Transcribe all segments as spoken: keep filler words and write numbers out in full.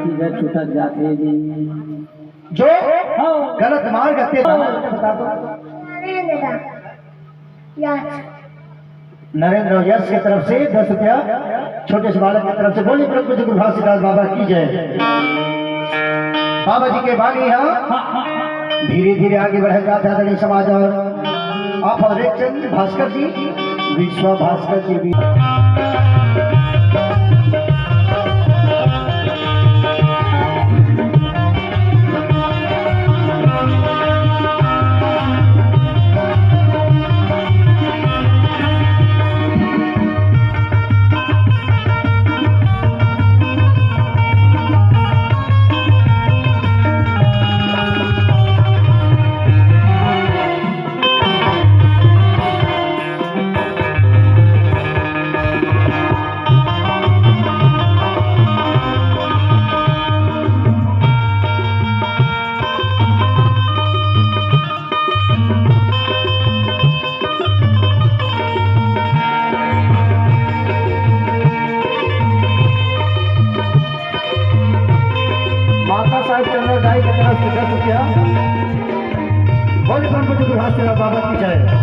इधर छूटत जाथे जी। जो हाँ। गलत मार्ग हते, हाँ। बता दो। नरेंद्र दास। यस। नरेंद्र यस के तरफ से दस रुपया, छोटे से बालक की तरफ से। बोलिए प्रभु जी गुरु घासीदास बाबा की जय। बाबा जी के बानी है। धीरे धीरे आगे बढ़ल जात है आदरणीय समाज। और आप और एक चंद भास्कर जी, विश्वा भास्कर जी भी। माता साहेब चंद्र दाई के तरफ से दस रुपया। बोले परम पूज्य गुरु घासीदास बाबा की जय।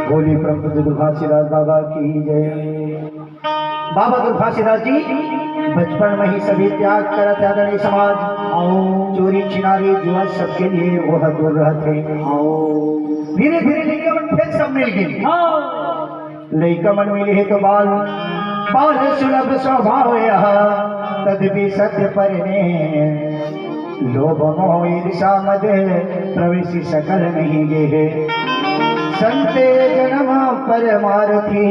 बोलिए परम पूज्य गुरु घासीदास बाबा की जय। बाबा गुरु घासीदास जी बचपन में ही सभी त्याग करत हे आदरणीय समाज। आओ। चोरी छिनारी जुआ सबके लिए वह दूर रहत हे। आओ। धीरे धीरे लइका मन फिर सब मिल गे। हाँ। लइका मन मिले हे तो बाल, बाल सुलभ स्वभाव यह, तदपि सत्य पर ने लोभ मोह ईर्षा मद प्रवेश सकल नहीं गेहे। संत जन्म परमारथी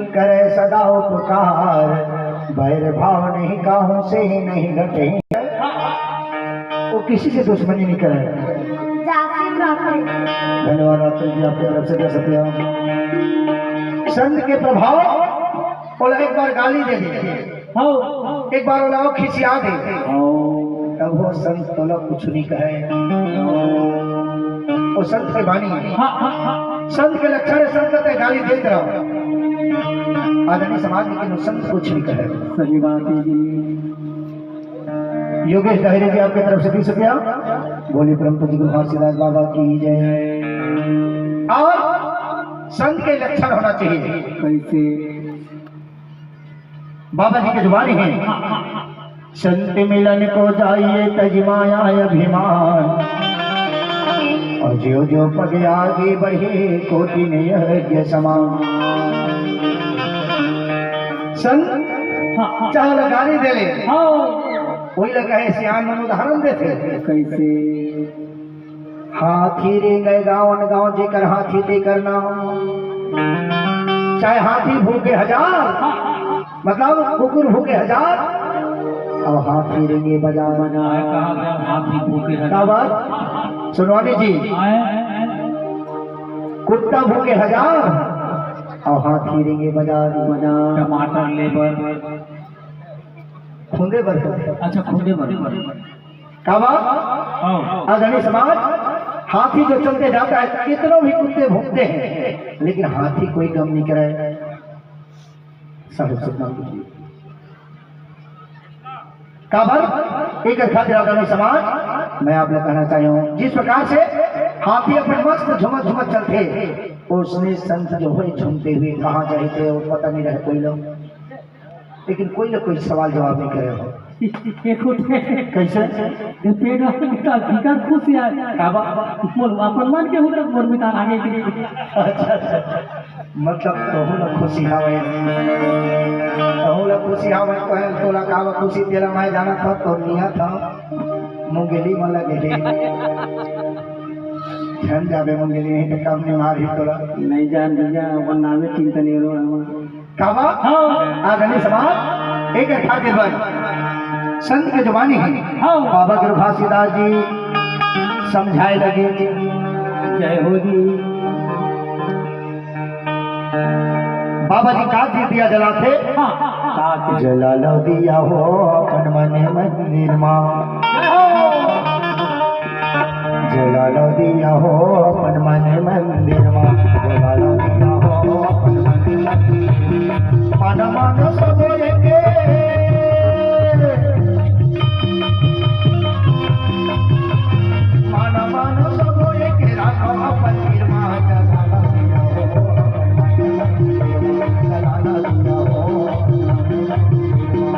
करे सदा उपकार, बैर भाव नहीं काहू से ही नहीं घटे। वो किसी से दुश्मनी नहीं करे। जाति प्राप्त। धन्यवाद रात्रि जी, आपके तरफ से दस रुपया। संत के प्रभाव, ओला एक बार गाली दे दे। हाँ। एक बार ओला खिसिया दे। हाँ। तब वो संत तोला कुछ नहीं कहे। वो संत के बानी हे। हाँ, हाँ, हाँ। संत के लक्षण हे, संत के गाली देत रहो। आदरणीय समाज, लेकिन वो संत कुछ नहीं कहे। सही बात है जी। योगेश दहिरे जी, आपके तरफ से बीस रुपया। बोलिए परम पूज्य गुरु घासीदास बाबा की जय। और संत के लक्षण होना चाहिए। कैसे? बाबा जी के जुबानी हे, संत मिलन को जाइए तजि माया अभिमान, और जो जो पग आगे बढ़े कोटि यज्ञ समान। संत हाँ, हाँ। चाहे ओला गाली दे ले, हाँ। वही लगा है सियान मन उदाहरण देथे। कैसे? हाथी रेंगे गावन गांव, जेकर हाथी तेकर नाम। चाहे हाथी भूखे हजार, मतलब कुकुर भूखे हजार, और हाथी रेंगे बाजार। आए कहा गया हाथी भूखे हजार। क्या बात? सुनवानी जी, आए। कुत्ता भूखे हजार, और हाथी रेंगे बाजार। टमाटर लेबर। खुंदे बर। अच्छा, खुंदे बर। का बात? हाँ। आदरणीय समाज, हाथी जो चलते जाता है, कितनों भी कुत्ते भूखते हैं, लेकिन हाथी कोई गम नहीं करे। साहब से काम कीजिए। काबर? एक खातिर आदरणीय समाज, मैं आप लोग कहना चाहे हूँ, जिस प्रकार से हाथी अपन मस्त झुमत झुमत चलते, उसने संत जो है झूमते हुए कहाँ जाते, वो पता नहीं रहे कोई लोग। लेकिन कोई ना कोई सवाल जवाब नहीं करे हो। एक उठे। कैसे? ये पेट वाला का भीतर खुश यार। काबर? मोर अपन मन के उधर मोर मितान आगे के। अच्छा, अच्छा, अच्छा। मतलब तहू ला खुशी हवय। तहू ला खुशी हवय, तो है, तोला काबर खुशी, तेला मैं जानत हंव, तोर नियत ह। मुंगेली मन लगे हे। झन जाबे मुंगेली, नहीं तो कम नहीं मारही तोला। नहीं जान भैया, अपन नामे चिंता नहीं रो। काबर? हाँ। आदरणीय समाज, एक अरथा के बाद संत के जबानी हे। हाँ। बाबा गुरु घासीदास जी समझाए लगे। जय हो जी। बाबा जी का चीज दिया जलाथे? हाँ, हाँ, हाँ। जला लो दिया हो अपन मन मंदिर मा। जय हो। जला लो दिया हो अपन मन मंदिर मा, जला लो दिया हो अपन मन मंदिर मा। मन मन सब एके, मन मन सब एके राखो अपन निर्मा, जला लो दिया हो अपन मन मंदिर मा, जला लो दिया हो अपन मन मंदिर मा।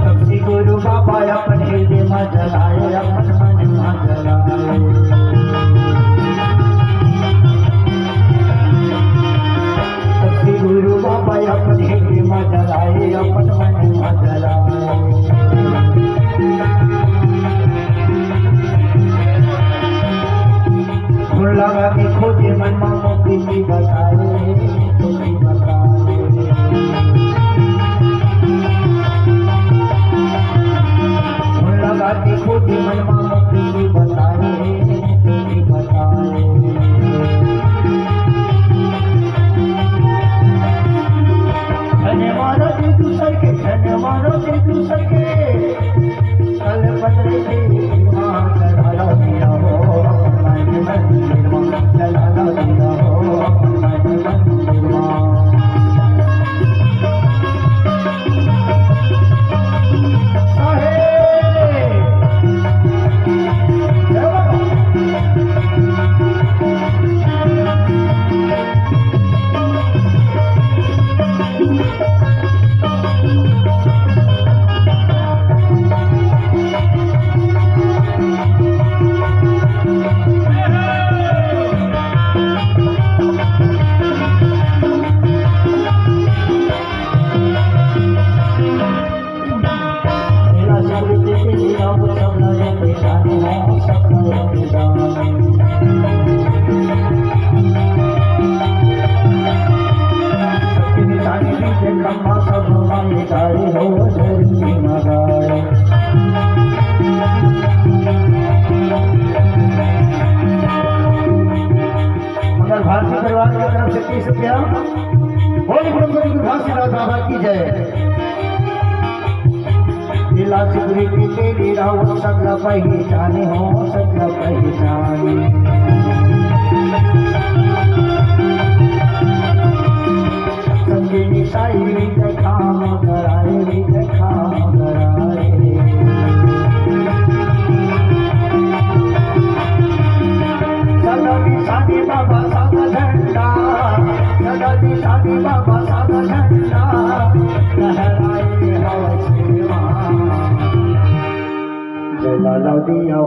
तब से गुरु बाबा अपन हृदय मा जलाए, अपन मन मा जलाए। तब से गुरु बाबा अपन हृदय मा जलाए, अपन मन मा जलाए। धुन लगा के खोजे मन मा मुक्ति की बताए, मुक्ति बताए। धुन लगा के खोजे मन मा मुक्ति की बताए, मुक्ति की बताए। धन्य मारो जे दूसर के, धन्य मारो जे दूसर के। मंगल भारती परिवार की तरफ से तीस रुपया। बोल गुरु गुरु घासीदास बाबा की जय। दिला सिगरी की तेरी राउत सगला पहचाने हो, सगला पहचाने। संगीनी साई भी देखा मगराए, भी देखा मगराए। सदा निशानी बाबा सादा झंडा, सदा निशानी बाबा सादा झंडा, लहराए हवा सेवा। जला लो दिया हो,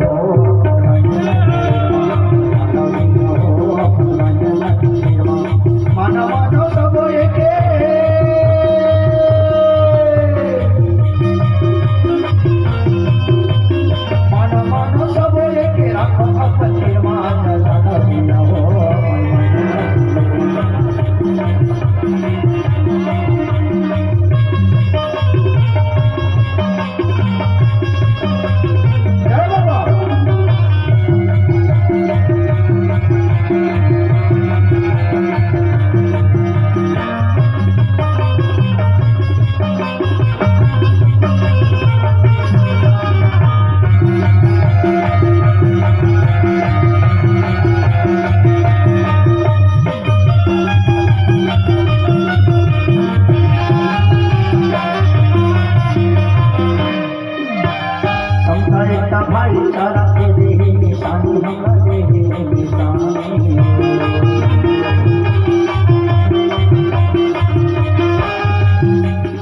जला लो दिया हो, मानव मानव सब एके। मन मन सब एके राखो अपन निर्मा, जला लो दिया हो। जय बाबा। भाईचारा के देहे निशानी, हमर देहे निशानी।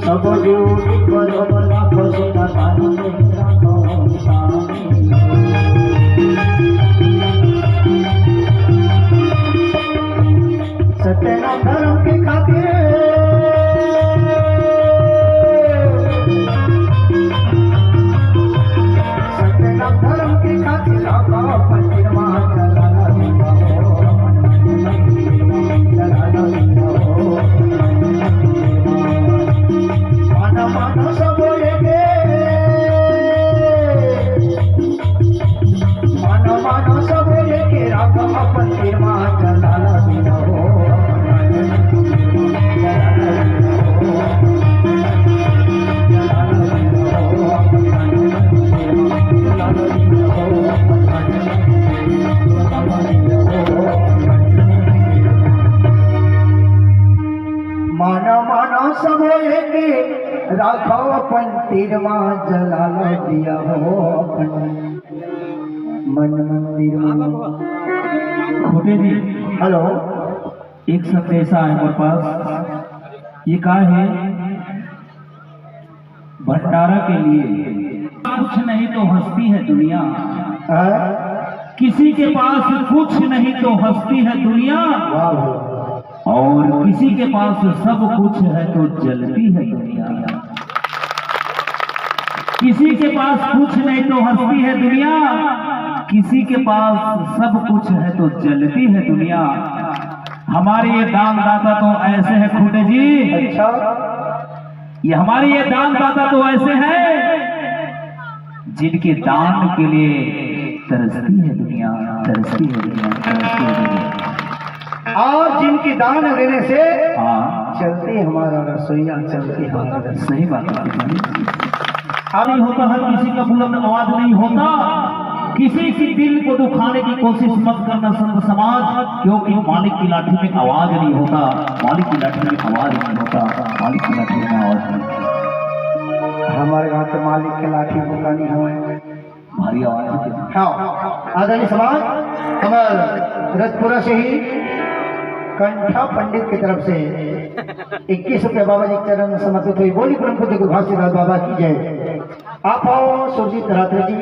सब जुग करो ना खुशी ना तानी, मेरा कौन तानी। सत्य ना धर्म के खातिर, सत्य ना धर्म के खातिर, राधा अपन सिर मा जला ला दिया हो, जला ला दिया हो। मन मन सब एके, मन मन सब एके, राधा अपन सिर मा जला ला दिया हो। मन मन सब एके, राधा अपन सिर मा जला ला दिया हो। अपन मन मंदिर मा। खोटे जी, हेलो। एक संदेशा है मोर पास। ये का है? भंडारा के लिए। कुछ नहीं तो हंसती है दुनिया। हाँ? किसी के पास कुछ नहीं तो हंसती है दुनिया। वाह भाई। और किसी के पास सब कुछ है तो जलती है दुनिया। किसी के पास कुछ नहीं तो हंसती है दुनिया, किसी के पास सब कुछ है तो जलती है दुनिया। हमारे ये दानदाता तो ऐसे हैं खूंटे जी। अच्छा। ये हमारे ये दानदाता तो ऐसे हैं, जिनके दान के लिए तरसती है दुनिया, तरसती है दुनिया, तरसती है दुनिया। और जिनके दान देने से हाँ। चलती हमारा रसोइया, चलती हमारा रसोई। सही बात है। नहीं होता है, किसी का बुलंद आवाज नहीं होता। किसी की दिल को दुखाने की कोशिश मत करना संत समाज, क्योंकि मालिक की लाठी में आवाज नहीं होता, मालिक की लाठी में आवाज नहीं होता, मालिक की लाठी में आवाज नहीं होता। हमारे गांव के मालिक के लाठी में नहीं है। भारी आवाज है। हाँ, आदरणीय समाज, हमर रजपुरा से ही कंठा पंडित की तरफ से इक्कीस रुपया बाबा जी के चरण में समर्पित हुई। बोली परम पूज्य गुरु घासीदास बाबा की जय। आप आओ सुरजीत रात्रि जी,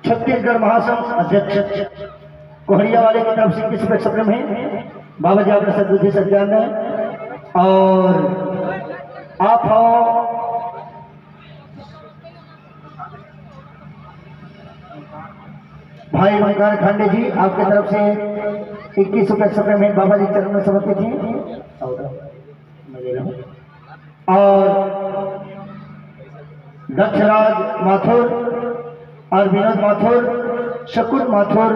छत्तीसगढ़ महासंघ अध्यक्ष कोहड़िया वाले की तरफ से इक्कीस रुपये सत्र में बाबा जी आपने सद्बुद्धि सज्ञान में। और आप आओ भाई ओंकार खांडे जी, आपके तरफ से इक्कीस रुपये सत्र में बाबा जी चरण में समर्पित हैं। और दक्षराज माथुर और विनोद माथुर, शकुन माथुर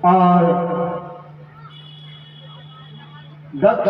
और दक्ष